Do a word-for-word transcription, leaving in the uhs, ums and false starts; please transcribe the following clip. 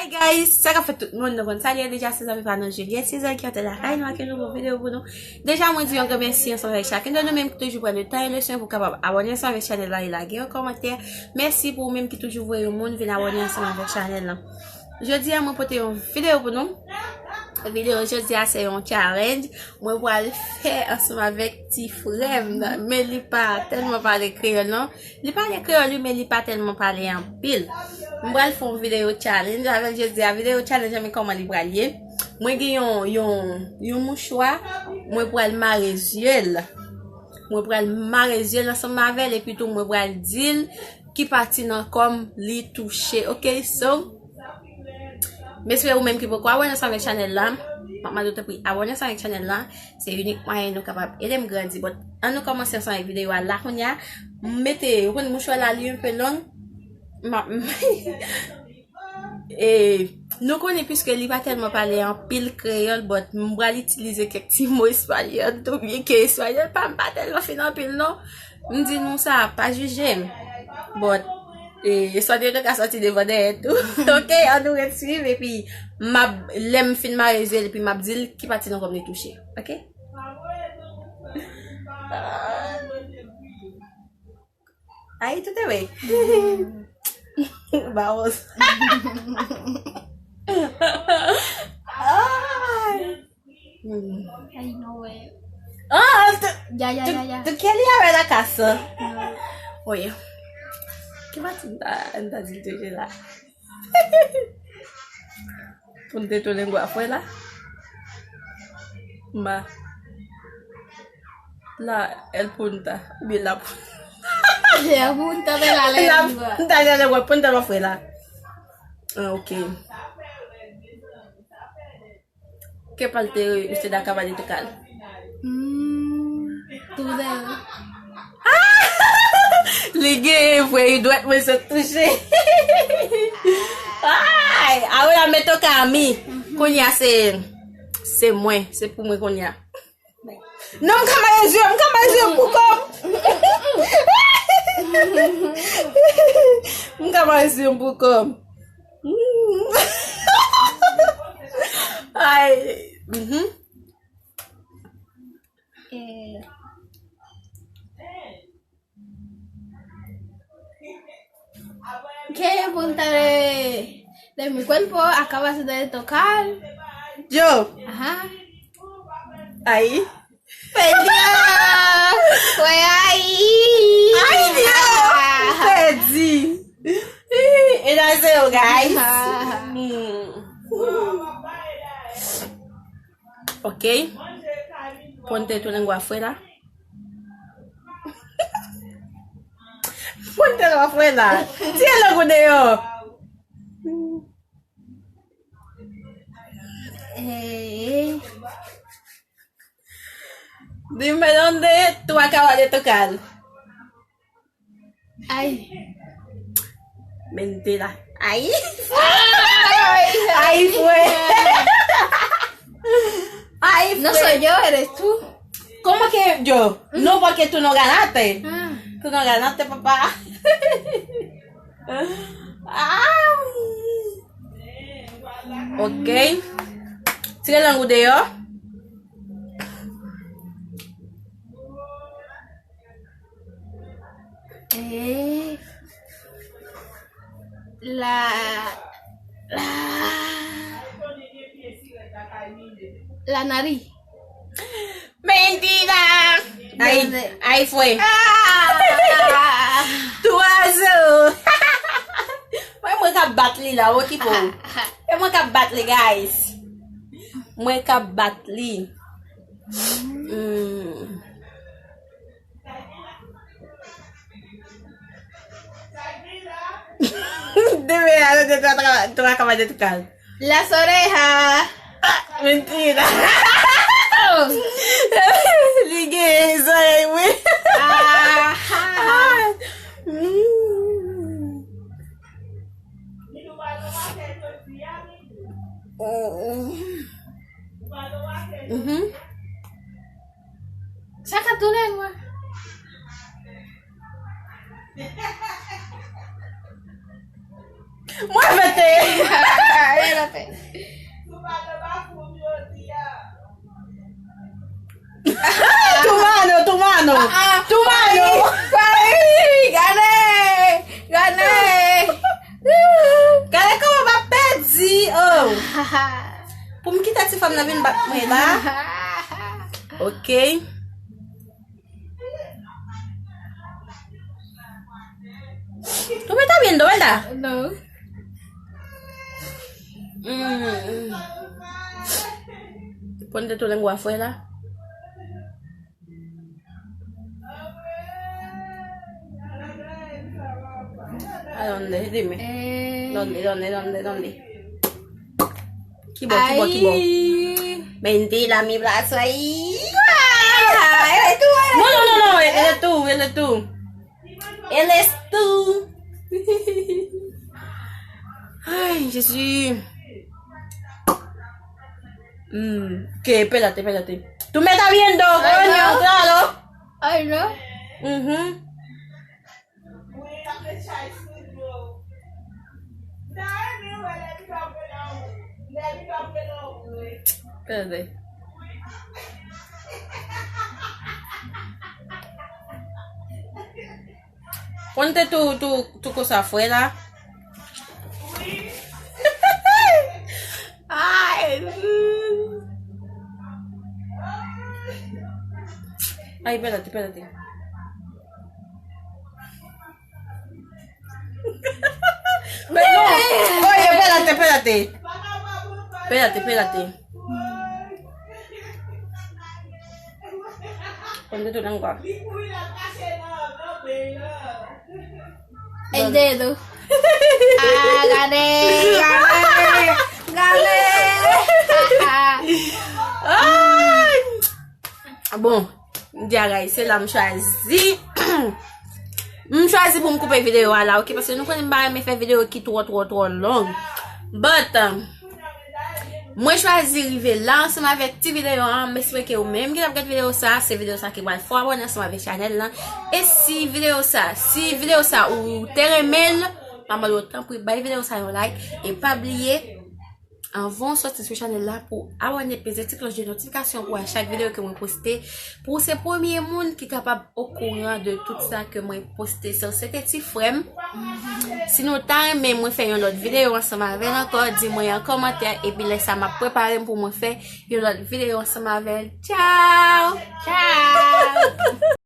Hey guys, sa k ap fèt tout moun? Nou konn sa l ye deja, se zanmi pa nou Juliette César ki antre lakay nou ak yon nouvo videyo pou nou. Deja, mwen di yon gran mèsi ansanm avèk chakun de nou menm ki toujou pran le tan e le swen pou kapab abòne ansanm avèk chanèl la e lage yon kòmantè. Mèsi pou ou menm ki toujou voye yon moun vin abòne ansanm avèk chanèl la. Jodi a, mwen pote yon videyo pou nou. Videyo jodi a, se yon challenge mwen pral fè ansanm avèk ti frè m nan. Men li pa tèlman pale kreyòl non. Li pale kreyòl wi, men li pa tèlman pale anpil. M pral fè yon videyo challenge avè l jodi a. Videyo challenge an, men kòman li pral ye. Mwen gen yon, yon, yon mouchwa, mwen pral mare zye l. Mwen pral mare zye l ansanm avè l, epi tou mwen pral di l ki pati nan kò m li touche. Ok, so, m espere ou menm ki poko abòne ansanm avèk chanèl la, m ap mande w tanpri abòne ansanm avèk chanèl la. Se inik mwayen nou kapab ede m grandi. But, ann nou kòmanse ansanm avèk videyo a la kounye a. M mete, ou konn mouchwa la, li enpe long. M ap, e, nou konnen piske li pa tèlman pale anpil kreyòl, but m pral itilize kèk ti mo espanyòl tou, byen ke espanyòl pa m pa tèlman fin anpil non. M di nou sa, pa jije m. But, e, espanyòl yo ka sòti devan dèyè tou. Ok, ann nou ret swiv, epi m ap, lè m fin mare zye l, epi m ap di l ki pati nan kò m li touche. Ok? Ay, tout est vrai. Bawoz. Ay. Hmm. Ay, no way. Ah, tu, Ya, ya, tu, ya, ya. Tu querías ver la casa. No. Oye. Ki pati m ta, m ta di l te la? Punta tu lengua afuera. Ma. La, el punta. Oubyen la punta. La punta de la lengua. La punta de la lengua. Punta afuera. Ah, ok. ¿Qué parte usted acaba de tocar? Mm, tu dedo. Li gen vre dwèt mwen sot touche. Ay, ahora me toca a mí. Kounye a se, se mwen, se pou mwen kounye a. Non, m ka mare zye, m ka mare zye m pou kò m. M ka mare zye m pou kò m. Ay. Mhm. Eh, ¿qué punta de, de mi cuerpo acabas de tocar? Yo. Ajá. Ahí. Pèdi! Wè, ay! Ay, Dios! Pèdi! E nan zewo, guys. Hmm. Ok. Ponte tu lengua afuera. Ponte lengua afuera. Tire lang ou deyò. Eh. Dime dónde tú acabas de tocar. Ay. Mentira. Ay. Ay, fue. Ay, fue. No soy yo, eres tú. ¿Cómo que yo? No, porque tú no ganaste. Ah. Tú no ganaste, papá. Ah. Ok. Tire lang ou deyò. Eh, la, la, la nariz. Mentira! Ay, ay, fwe. Ah! Twa zewo. Mwen, mwen k ap bat li la, okipe w. E mwen k ap bat li, guys. Mwen k ap bat li. Hmm. Dime algo que tú acabas, tú acabas de tocar. Las orejas. Ah, mentira. Li gen zorèy, wi. Ajá. Mm. Mhm. Saca tu lengua. Muévete. Tumano, tumano, tumano. Paris, gade, gade. Gade kòman m ap pèdi, oh. Pou m kite ti fanm nan vin bat mwen la. Ok. Tú me estás viendo, ¿verdad? No. Mm. Ponte tu lengua afuera. ¿A dónde? Dime. Eh. ¿Dónde, dónde, dónde, dónde? Ki bò, ki bò, ki bò? Ay. Mentira, mi brazo ahí. Ah, eres tú, eres tú. No, no, no, no, eres tú, eres tú. Eres tú. Ay, Jezi. Mm, que, espérate, espérate. Tú me estás viendo, coño, claro. Ay, no. Mhm. Espérate. Ponte tu, tu, tu cosa afuera. Ay. Ay, espérate, espérate. Pero, oye, espérate, espérate. Espérate, espérate. Ponte tu lengua. El dedo. Ah, gade, gade, gade. Ay. Bon, m di a gay, se la m chwazi. M chwazi pou m koupe videyo a la, ok? Paske nou konnen m pa renmen fè videyo ki twò, twò, twò long. But, um, mwen chwazi rive la ansanm avèk ti videyo an. M espere ke ou menm ki t ap gade videyo sa, se videyo sa ki pral fè w abòne ansanm avèk chanèl lan. E si videyo sa, si videyo sa ou te renmen l, m ap mande w tanpri bay videyo sa yon like. E pa bliye, anvan w sòti sou chanèl la, pou abòne, peze ti klòch de notifikasyon pou wè chak videyo ke mwen poste, pou w se premye moun ki kapab okouran de tout sa ke mwen poste. So, se te ti frè m. Si nou ta renmen mwen fè yon lòt videyo ansanm avè l ankò, di mwen an kòmantè, epi lè sa m ap prepare m pou mwen fè yon lòt videyo ansanm avè l. Tchao! Tchao!